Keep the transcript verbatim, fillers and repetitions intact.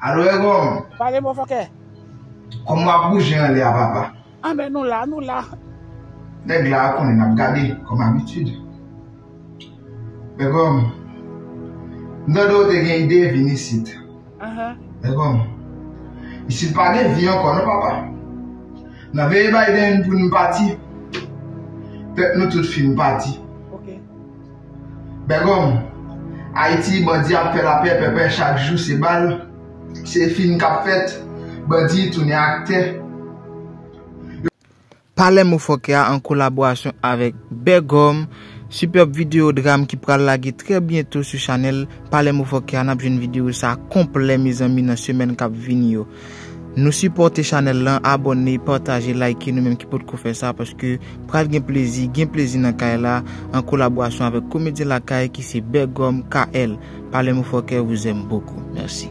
Alo, Bègòm. Pale, mofokè. Kòman w ap bouje anlè a, papa? Anben, nou la, nou la. Nèg la a konnen n ap gade, kòm abitid. Bègòm, m tande w te gen ide vin isit. Ahan. Bègòm, isit pa gen vi ankò non, papa. Nan veye Biden pou n pati, pèp nou tout fin pati. Ok. Bègòm, Ayiti, bandi ap fè lapè, pèpè, chak jou se bal, se fim k ap fèt, bandi tounen aktè. Palè Mofòkè a an kolaborasyon avèk Bègòm, sipèb videyo dram ki pral lage trè byento sou chanèl Palè Mofòkè a. N ap jwenn videyo sa konplè, mezanmi, nan semèn k ap vini yo. Nou sipòte chanèl lan, abòne, pataje, like, nou menm ki potko fè sa, paske pral gen plezi, gen plezi nan kay la, an kolaborasyon avèk komedyen lakay ki se Bègòm K L. Palè Mofòkè, vous aime beaucoup. Mèsi.